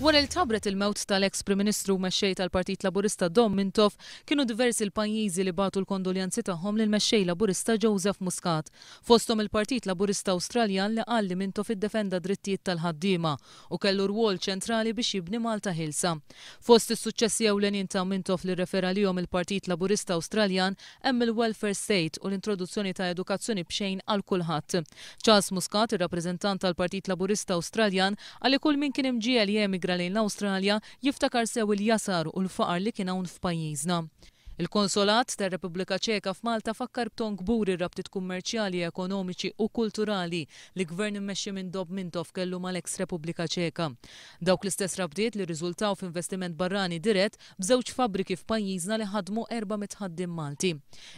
Wara li tħabbret il-mewt tal-eks Prim Ministru u Mexxej tal-Partit Laburista Dom Mintoff, kienu diversi l-pajjiżi li bagħtu l-kondoljanzi tagħhom lill-Mexxej Laburista Joseph Muscat. Fosthom il-Partit Laburista Awstraljan li qal li Mintoff iddefenda d-drittijiet tal-ħaddiema u kellu rwol ċentrali biex jibni Malta ħielsa. Fost is-suċċessi ewlenin ta' Mintoff li rrefera għalihom il-Partit Laburista Awstraljan hemm il-welfare state u l-introduzzjoni ta' edukazzjoni b'xejn għal kulħadd. Charles Muscat, ir-rappreżentant tal-Partit Laburista Awstraljan, qal li kull min kien imġiegħel jemigra lejn l-Awstralja jiftakar sew il-jasar u l-faqar li kien hawn f'pajjiżna. Il-Konsolat tar-Repubblika Ċeka f'Malta fakkar b'ton kburi r-rabtiet kummerċjali, ekonomiċi u kulturali li Gvern immexxi minn Dob Mintoff kellu mal-eks Repubblika Ċeka. Dawk l-istess rabtiet li rriżultaw f'investiment barrani dirett b'żewġ fabbriki f'pajjiżna li ħaddmu 400 ħaddiem Malti.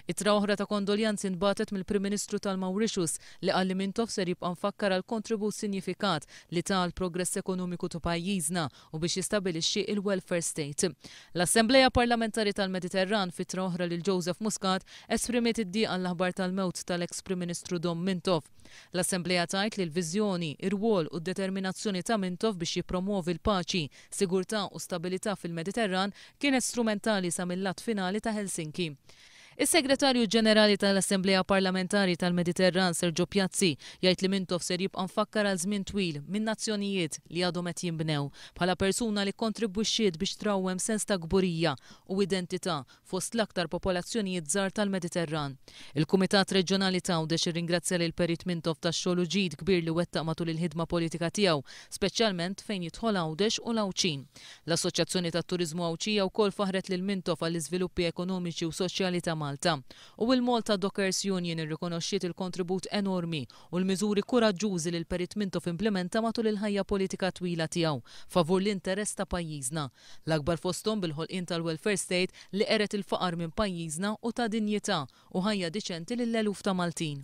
Ittra oħra ta' kondoljanzi ntbagħtet mill-Prim Ministru tal-Mauritius li qal li Mintoff ser jibqa' mfakkar għall-kontribut sinjifikat li ta għall-progress ekonomiku ta' pajjiżna u biex jistabilixxi il-welfare state. L-Assemblea Parlamentari tal-Mediterran f'ittra oħra lil Joseph Muscat esprimiet id-dieqa għall-aħbar tal-mewt tal-eks Prim Ministru Dom Mintoff. L-Assemblea tgħid li l-viżjoni, ir-rwol u d-determinazzjoni ta' Mintoff biex jippromwovi l-paċi, sigurtà u stabilità fil-Mediterran kienet strumentali sa mill-att finali ta' Helsinki. Is-Segretarju Ġenerali tal-Assemblea Parlamentari tal-Mediterran Sergio Piazzi jgħid li Mintoff ser jibqa' mfakkar għal żmien twil minn nazzjonijiet li għadhom qed jinbnew bħala persuna li kkontribwixxiet biex trawwem sens ta' kburija u identità fost l-aktar popolazzjonijiet żgħar tal-Mediterran. Il-Kumitat Reġjonali t'Għawdex irringrazzja lil Perit Mintoff tax-xogħol u ġid kbir li wettaq matul il-ħidma politika tiegħu, speċjalment fejn jidħol Għawdex u l-Għawdxin. L-Assoċjazzjoni tat-Turiżmu Għawdxija wkoll faħħret lil Mintoff għall-iżviluppi ekonomiċi u soċjali ta' Malta. U il-Malta Dockers Union irrikonoxxiet il-kontribut enormi u l-miżuri kuraġġużi li l-Perit Mintoff implimenta matul il-ħajja politika twila tiegħu favur l-interess ta' pajjiżna. L-akbar fosthom bil-ħolqien tal-welfare state li qered il-faqar minn pajjiżna u ta dinjità u ħajja diċenti lil eluf ta' Maltin.